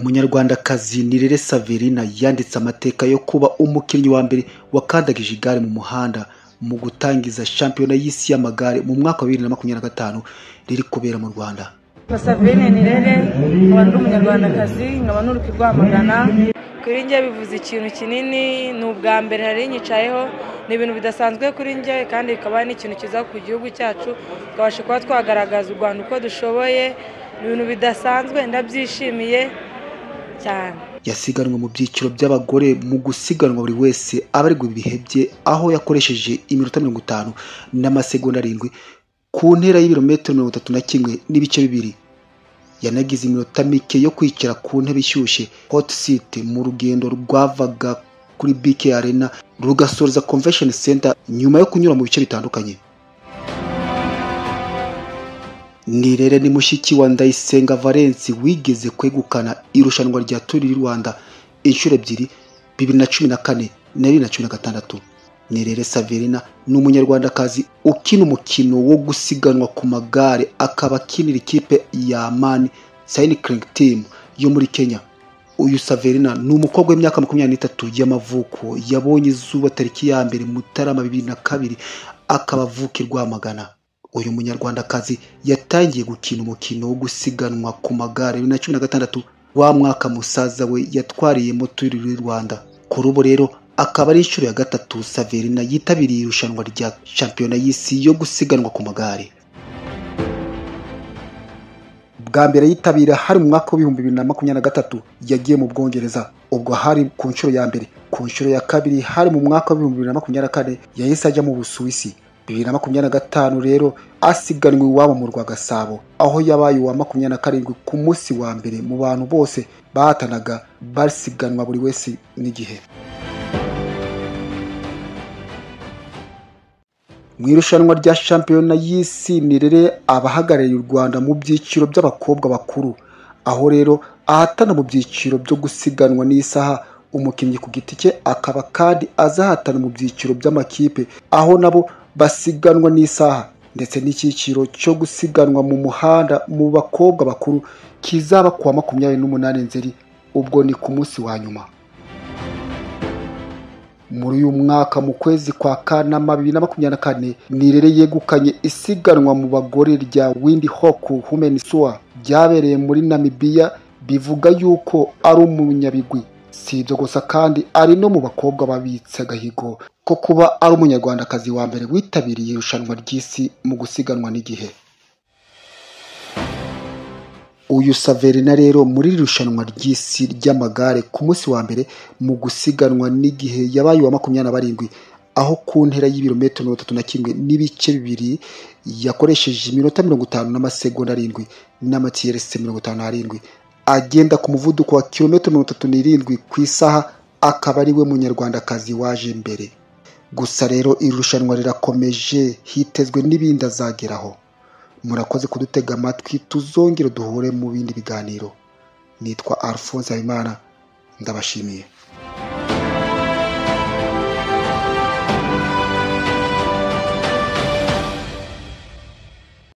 Umunyarwandakazi Nirere Saverina yanditse amateka yo kuba umukinnyi wa mbere wakandagije igare mu muhanda mu gutangiza shampiyona y'isi y'amagare mu mwaka wa 2025 riri kubera mu Rwanda. Saverine Nirere, nkaba ndi umunyarwandakazi, nkaba nturuka i Rwamagana. Kuri njye bivuze ikintu kinini, ni ubwa mbere nari nyicayeho, ni ibintu bidasanzwe kuri njye kandi bikaba n'ikintu cyiza ku gihugu cyacu, tukabasha kuba twagaragaza u Rwanda uko dushoboye, ni ibintu bidasanzwe, ndabyishimiye cyane. Yasiganwe mu byiciro by'abagore mu gusiganwa buri wese abarirwa ibihe bye, aho yakoresheje iminota 50 n'amasegonda 7 ku ntera y'ibirometero 31.2. Yanagize iminota mike yo kwicara ku ntebe ishyushye hot seat mu rugendo rwavaga kuri BK Arena rugasoreza Convention Center nyuma yo kunyura mu bice bitandukanye. Nirere ni mushiki wa Ndayisenga Valence wigeze kwegukana irushanwa rya Tour du Rwanda inshuro ebyiri, 2014 na 2016. Nirere Saverina ni umunyarwandakazi ukina umukino wo gusiganwa ku magare, akaba akinira ikipe ya Amani Cycling Team yo muri Kenya. Uyu Saverina ni umukobwa w'imyaka 23 y'amavuko, yabonye izuba tariki ya 1 Mutarama 2002, akaba avuka i Rwamagana. Uyu munyarwandakazi yatangiye gukina umukino wo gusiganwa ku magare 2016, wa mwaka musaza we yatwariyemo Tour du Rwanda. Kuri ubu rero akaba ari inshuro ya 3 Saverina yitabiriye irushanwa rya shampiyona y'isi yo gusiganwa ku magare. Bwa mbere yitabira hari mu mwaka w'ibihumbi 2023, yagiye mu Bwongereza, ubwo hari ku nshuro ya mbere. Ku nshuro ya kabiri hari mu mwaka w'ibihumbi 2024, yahise ajya mu Busuwisi. 2025 rero asiganwe iwabo mu Rwagasabo, aho yabaye uwa 27 ku munsi wa mbere mu bantu bose bahatanaga basiganwa buri wese n'igihe. Mu irushanwa rya shampiyona y'isi, Nirere abahagarariye u Rwanda mu byiciro by'abakobwa bakuru, aho rero ahatana mu byiciro byo gusiganwa n'isaha umukinnyi ku giti cye, akaba kandi azahatana mu byiciro by'amakipe aho nabo basiganwa n'isaha, ndetse n'icyiciro cyo gusiganwa mu muhanda mu bakobwa bakuru kizaba kuwa 28 Nzeri, ubwo ni ku munsi wa nyuma. Muri uyu mwaka mu kwezi kwa Kanama 2024, Nirere yegukanye isiganwa mu bagore rya Windhoek Women's Tour ryabereye muri Namibia, bivuga yuko ari umunyabigwi. Si ibyo gusa kandi ari no mu bakobwa babitse agahigo ko kuba ari umunyarwandakazi wa mbere witabiriye irushanwa ry'isi mu gusiganwa n'igihe. Uyu Saverina rero muri irushanwa ry'isi ry'amagare ku munsi wa mbere mu gusiganwa n'igihe yabaye uwa 27, aho ku ntera y'ibirometero 31.2 yakoresheje iminota 50 n'amasegonda 7 n'amatiyerese 57, agenda ku muvuduko wa kilometero 37 ku isaha, akaba ari we munyarwandakazi waje mbere. Gusa rero irushanwa rirakomeje, hitezwe n'ibindi azageraho. Murakoze kudutega amatwi, tuzongere duhure mu bindi biganiro. Nitwa Alphonse Habimana, ndabashimiye.